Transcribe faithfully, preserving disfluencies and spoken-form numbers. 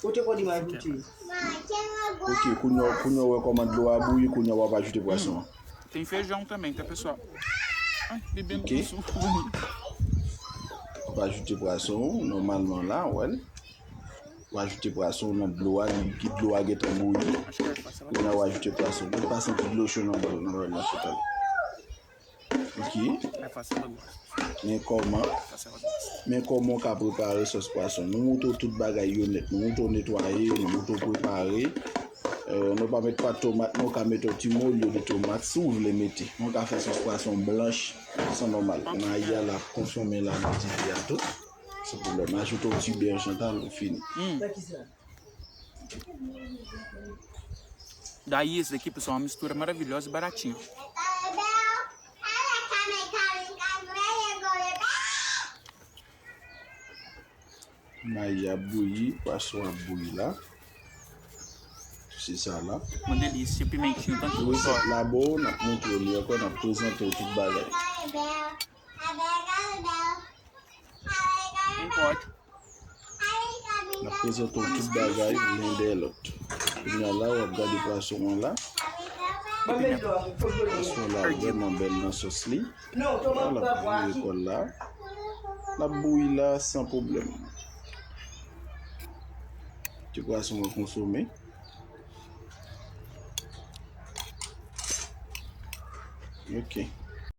Ou te konn imaj ou te. Ok, kounye a, kounye a ou wè kòman dlo a bouyi, kounye a w ap ajoute pwason an. Tem feijão também, tá, pessoal? Ai, bebendo Ok. suco. W ap ajoute pwason ou nòmalman la, wè. W ajoute pwason ou nan dlo a, li ki dlo a gentan bouyi. Acho que vai passar lá. Kounye a w ajoute pwason. Ou pa santi dlo cho nan bòl nan lòl la sou tab. Ok. Vai passar lá agora. Men kòman, Passar lá agora. men kòman w ka prepare sòs pwason. Nou montre w tout bagay yo nèt. Nou montre w netwaye, nou montre w prepare. Euh, nou pa met pat tomat, nou ka mete yon ti mo olye de tomat si w vle mete. Nou ka fè sòs pwason blanch, san nòmal. Mayi a l ap konsome la nan dife a tou. San pwoblèm. Ajoute yon ti bè, Chantal, ou fini. Sa ki sa? Daí, esse daqui, pessoal, é uma mistura maravilhosa e baratinha. Mayi ap bouyi, pwason ap bouyi la. Se sa la. Uma delícia, pimentinha, tanto Pou resèt que la bon, n ap montre w li ankò, n ap prezante w tout bagay. Não pode. N ap prezante w tout bagay len dèyè lòt. Kounye a la, w ap gade pwason an la. Mwen met dlo a pou fòk dlo. Pwason la vrèman bèl nan sòs li. Non, Wala, pou vire kòl la. L ap bouyi la san pwoblèm. Ti pwason an konsome. Ok.